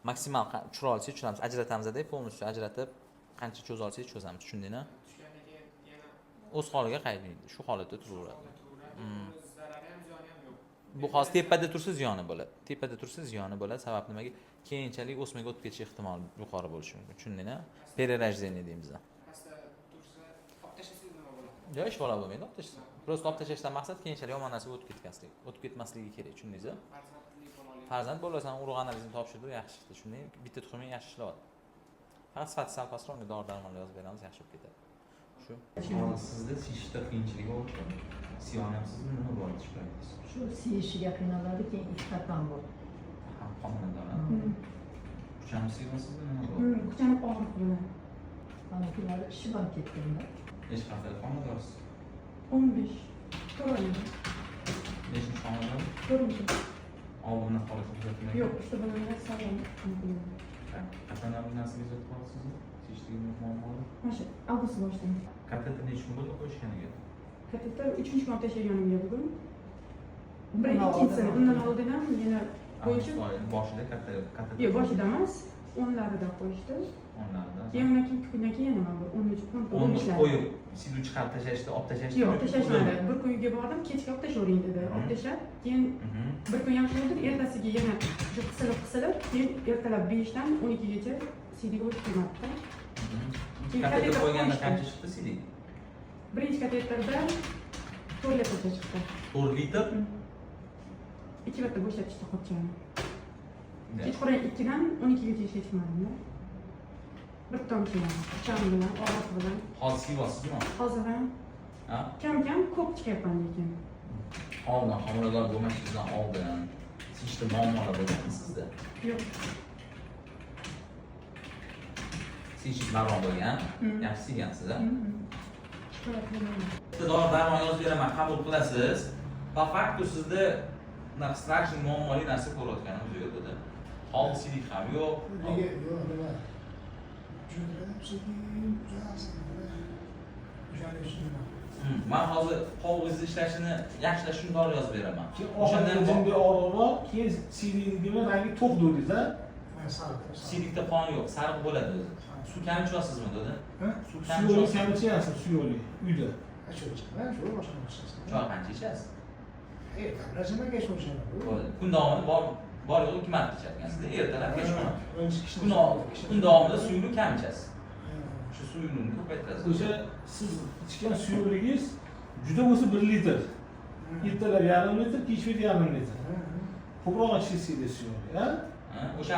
Maksimal tushira olsak tushiramiz, ajratamizda, полностью ajratib, qancha cho'za olsak cho'zamiz, tushundingmi? Tushgandan keyin yana O'z holiga qaytmaydi, shu holatda turaveradi. Turaveradi. Uni zarari ham, ziyoni ham yo'q. Bu hozir tepada tursa, ziyoni bo'ladi. Tepada tursa, ziyoni bo'ladi. Sabab nimaga? Keyinchalik o'smaga o'tib ketish ehtimoli yuqori bo'lishi mumkin, tushundingmi? Перерождение deymiz. Pastda tursa, olib tashlasangiz nima bo'ladi? Yo'q, ish bola bo'lmaydi olib tashlasa. Просто olib tashlashdan maqsad keyinchalik yomon narsaga o'tib ketmasligi kerak, tushundingiz? Farzandli bo'la oladi. Farzand bo'lasan, urug' analizini topshirdi, yaxshi chiqdi, tushundingmi? Bitta tuxuming yaxshi ishlayapti, faqat sifati sal pastroq. Unga dori darmonlar yozib beramiz, yaxshi bo'lib ketadi shu. Hozir sizda siyishda qiyinchilik bo'lyapti, siyonyapsizmi, nima bor shikoyatingiz? Shu siyishiga qiynaladi, keyin ikki bor. Ham homilador kuchanib siymasizni, nima bor? Kuchanib og'riq bilan. Mana kunlari ishib ham ketdimda. Necha haftalik homiladorsiz? 15. To'rt oyda. Nechinchi homilador? To'rtinchi. Oldin bunaqa holatda kuzatilmagan? Yo'q, uchta bolamga sog'lom. Qachondan bu narsaga kuzatib qolibsiz, siyishdagi muammolar? Mana shu avgust boshidan. Kateter necha kun bo'ldi qo'yishganiga? Kateter uchinchi kun tashlaganimga bugun. Bir Undan ikkinchisini, oldin. Undan oldin ham yana Avgust qo'yishib, oyini boshida kateter? Yo'q, boshida emas, 10larida qo'yishdi. 10larida. Keyin undan keyin 2 kundan keyin yana mana bu 13, 14, 10'ni 15lar. qo'yib, siydik chiqarib tashlashdi, olib tashlashdi? Yo'q, tashlashmadi. Bir kun uyga bordim, kechki olib tashlavering dedi. Olib tashlab, keyin bir kun yaxshi bo'ldi, ertasiga yana shu qisilib qisilib, keyin ertalab 5dan 12gacha siydik o'tib kelmabdi. Keyin Kateter kateter qo'yganda qo'yishdi. qancha chiqdi siydik? Birinchi kateterda 4 litrcha chiqdi. 4 litr? Ikki marta bo'shatishdi qopchani. Kechqurun 2dan 12gacha ishga chiqmadimda. Bir tomchi ham, cham bilan, og'riq bilan. Hozir siyyapsizmi? Hozir ham Ha? kam kam ko'p chiqyapman lekin. Oldin, homilador bo'lmashingizdan oldin siyishda muammolar bo'lganmi sizda? Yo'q. Siyishingiz normal bo'lgan? Hmm. Yaxshi siygansiz a? Shikoyat qilmayman. Bitta dori darmon yozib beraman, qabul qilasiz. По факту sizda unaqa страшный muammoli narsa ko'rayotganimiz yo'q dedi. Hozir siydik ham yo'q. Nega yo'q, nima? Tushuntirib, sekin tuzasiz. O'shani uchun nima? Man hozir qovug'ingizni ishlashini yaxshilash uchun dori yozib beraman. Keyin O'shandan oxirida jinday og'riq bor, keyin siydigini rangi to'q dedingiz a? Ha, sariq. Siydikda qon yo'q, sariq bo'ladi o'zi. Suv kam ichyapsizmi dedi? Ha? Suv kam Suyuqlik ichyapsizmi? kam ichyapsiz, suyuqlik uyda. Ha, shu ichaman, shu boshqa narsasi. Choy qancha ichasiz? Ertalab kech ichaman. Bo'ldi. Kun davomida bor bor yo'g'i ikki marta ichadigansizda, ertalab, kechqurun. Birinchi Kun davomida suyuqlik kam ichasiz. Shu suyuqlikni ko'paytirasiz. O'sha siz ichgan suyuqligingiz juda bo'lsa 1 litr. Ertalab yarim litr, kech yarim litr. Ko'proq ichingiz kerak suyuqlik, a? Ha, o'sha.